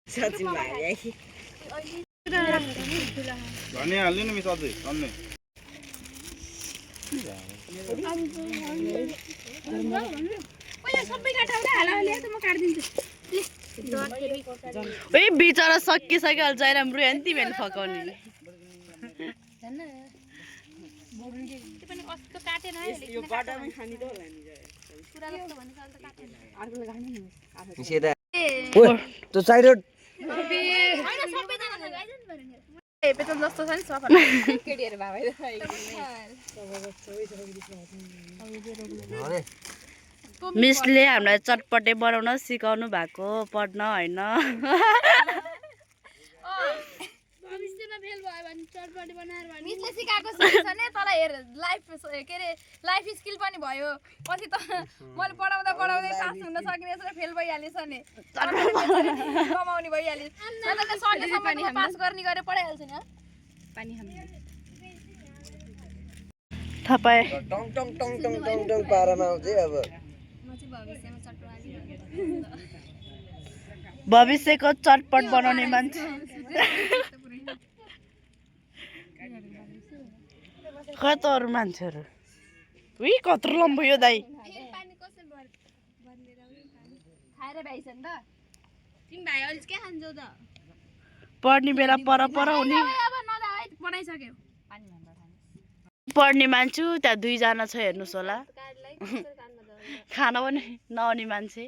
सचिन भाइ धनिया हाल्नु नि मिस अझै अन्ने ओइ बिचरा सकिसक्यो अल जय राम्रो हैन तिमीले फकाउने यो बाटामै खानी त होला नि पुरा जस्तो भने साल त काटेन अर्कोले खानु नि निषेधा ओइ त्यो चाहिरो हैन सबैजना गाइजन भने ए पेटन जस्तो छ नि सफा केटीहरु भाइ अरे मिसले हामीलाई चटपटे बनाउन सिकाउनु भएको पढ्न हैन भविष्यमा फेल भयो भने चटपटे बनाएर भने मिसले सिकाएको छ नि तँलाई हेर लाइफ के रे लाइफ स्किल पनि भयो पछि त मैले पढाउँदा पढाउँदै पास हुन सक्ने छ फेल भइहालेछ नि कमाउने भइहालेछ नत्र सकेसम्म पास गर्ने गरे पढाइहाल्छ नि पानी हामी तपाईं टङ टङ टङ टङ टङ टङ पारामा आउँछ अब म चाहिँ भविष्यमा चटपटे भविष्यको चटपट बनाउने मान्छे खै त अरू मान्छेहरू उही कत्रो लम्बो यो दाइ पानी कसरी बन्नेर खाएर भ्याइछ नि त तिमी भाइ अहिले के खान्छौ त पढ्ने बेला पर हुने अब नदा है बनाइसक्यो पढ्ने मान्छे त्यहाँ दुईजना छ हेर्नुहोस् होला खाना पनि नआउने मान्छे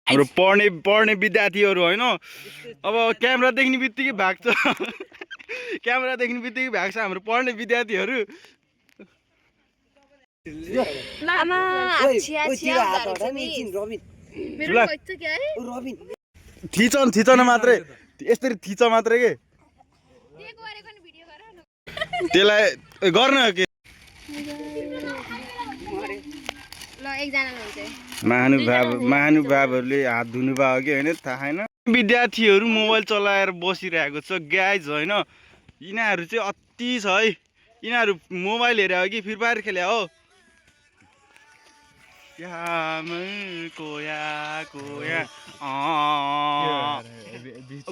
हाम्रो पढ्ने विद्यार्थीहरू हैन अब क्यामेरा देख्ने बित्तिकै भाग्छ क्यामेरा देख्ने बित्तिकै भाग्छ हाम्रो पढ्ने विद्यार्थीहरू लामा थिचन मात्रै यसरी थिच मात्रै के त्यसलाई गर्न के महानुभावहरूले हात धुनु भयो कि होइन थाहा छैन विद्यार्थीहरू मोबाइल चलाएर बसिरहेको छ गाइज होइन यिनीहरू चाहिँ अति छ है यिनीहरू मोबाइल हेरे हो कि फ्री फायर खेले हो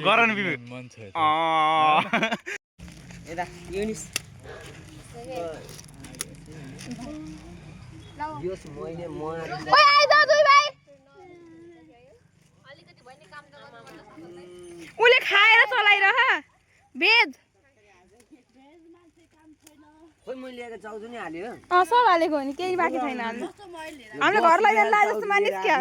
गर न बिबेक उले खाएर चलाइरह बेद खोइ मैले ल्याएर चाउजु नि हाल्यो सब हालेको हो नि केही बाँकी छैन हाल्नु हामीले घर लैजान ला जस्तो मानिस क्या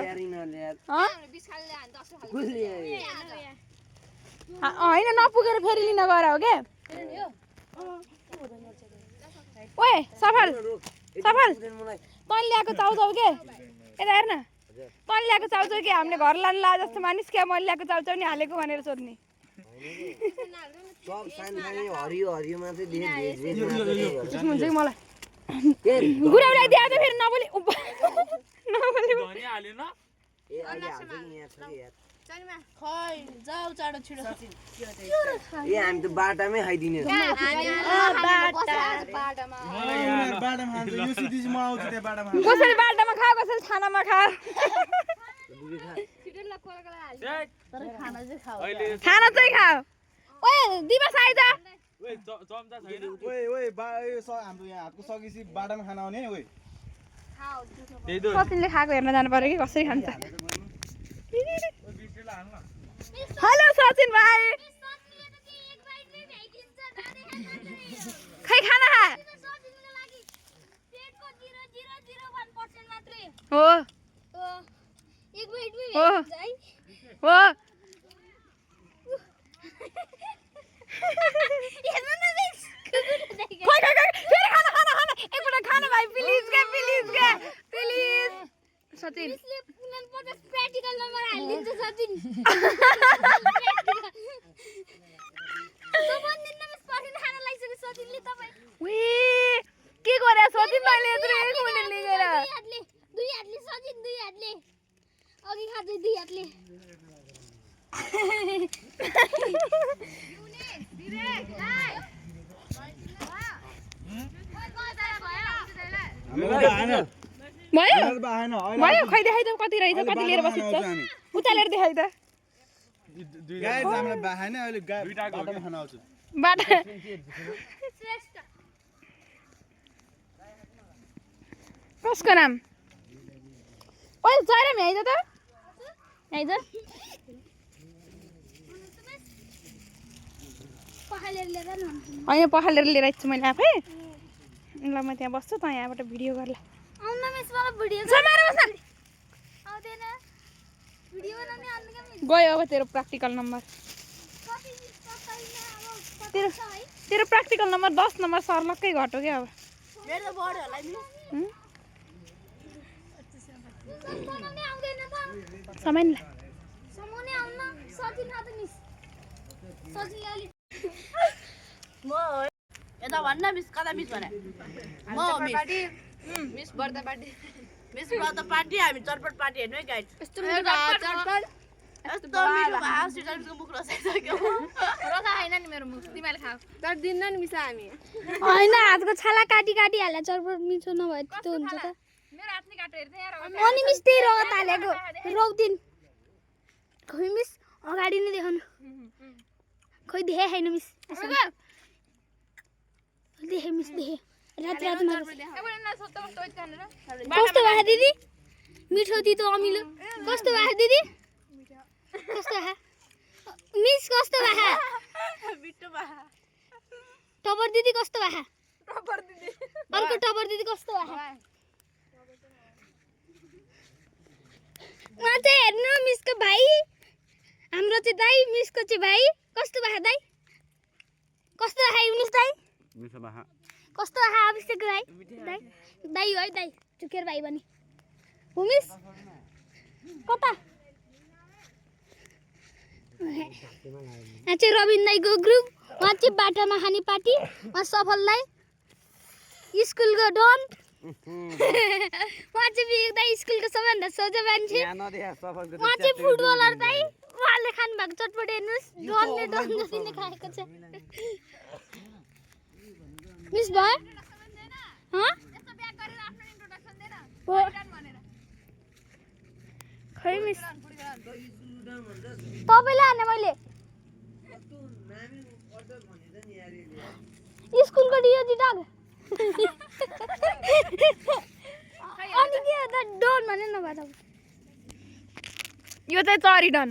होइन नपुगेर फेरि लिन गएर हो के ओए सफल तैँले ल्याएको चाउचाउ के यता हेर न तैँले ल्याएको चाउचाउ के हामीले घर लानु ला जस्तो मानिस क्या मैले ल्याएको चाउचाउ नि हालेको भनेर सोध्ने सब सानो हरियो हरियोमा चाहिँ हुन्छ कि मलाई गुराउलाई दिए त फेरि नबोली हामी त बाटामै खाइदिने कसैले बाटामा खा कसैले खानामा खा खाना चाहिँ खा ओए दिवस आइज हाम्रो यहाँ हातको सकेपछि बाटामा खाना आउने ओइ सचिनले खाएको हेर्न जानु पर्यो कि कसरी खान्छ हेलो सचिन भाइ खै खाना खा हो हो खाना भाइ प्लिज सचिन प्रैक्टिकल नम्बर हालिदिन्छ सचिन के गरे सचिन मैले यत्रो लिएर दुई हातले सचिन दुई हातले अघि खाँदै दुई हातले भयो बाहेन भयो खै देखाइ त कति रहेछ कति लिएर बसिन्छ उचालेर देखाइ त गाई हामीले बाहेन अहिले बाटोमा खान आउँछु बाटा कसको नाम ओइ जरा भ्याइज त भ्याइज पखालेर लिएर न होइन पखालेर लिएर आइछु मैले आफै ल म त्यहाँ बस्छु त यहाँबाट भिडियो गर्ला आउन मिस मलाई भिडियो समाएर बस्न आउँदैन भिडियो बनाउने आउँदैन मिस गयो अब तेरो प्र्याक्टिकल नम्बर कति पकाइना अब तेरो तेरो प्र्याक्टिकल नम्बर 10 नम्बर सर्लक्कै घट्यो क्या अब मेरो त बढ्यो होला नि बनाउने आउँदैन त समाइनला समाउने आउन सजिन त मिस सजिन अलि म यता भन्न मिस कता मिस भने म miss miss Barda party miss ब्रत पार्टी हामी चटपट पार्टी हेर्नु है गाइड यस्तो चटपट यस्तो मिठो भयो सिटरको मुख रसाइसक्यो रसा हैन नि मेरो मुख तिमीले खाऊ तर दिन्न नि मिसा हामी हैन हातको छाला काटी काटी हाल्ला चरपट मिठो नभए त्यो हुन्छ त मेरो हात नि काटेर हेर्दै यार अनि मिस त्यही रगत हालेको रौदिन खोइ मिस अगाडि नै देखाउनु खोइ देखे छैन मिस देखे मिस देखे रात रातमा कस्तो भयो दिदी मिठो तितो अमिलो कस्तो भयो दिदी कस्तो भयो मिस कस्तो भयो मिठो भयो टपर दिदी कस्तो भयो टपर दिदी अर्को टपर दिदी कस्तो भयो उहाँ चाहिँ हेर्नु मिसको भाइ हाम्रो चाहिँ दाइ मिसको चाहिँ भाइ कस्तो भयो दाइ कस्तो भयो मिस दाइ मिठो बाहा कस्तो भयो अभिषेक दाइ दाइ दाइ है दाइ चुकेर भाइ पनि हो मिस कता यहाँ चाहिँ रविन दाइको ग्रुप उहाँ चाहिँ बाटोमा खाने पार्टी उहाँ सफल दाइ स्कुलको डन उहाँ चाहिँ विवेक दाइ स्कुलको सबैभन्दा सोझो मान्छे उहाँ चाहिँ फुटबलर दाइ उहाँले खानु भएको चटपट हेर्नुहोस् डनले डन जति नै खाएको छ मिस भयो खै मिस तपाईँलाई हाने मैले स्कुलको डिओजी डग अनि के हो त डन भने नभए त यो चाहिँ चरी डन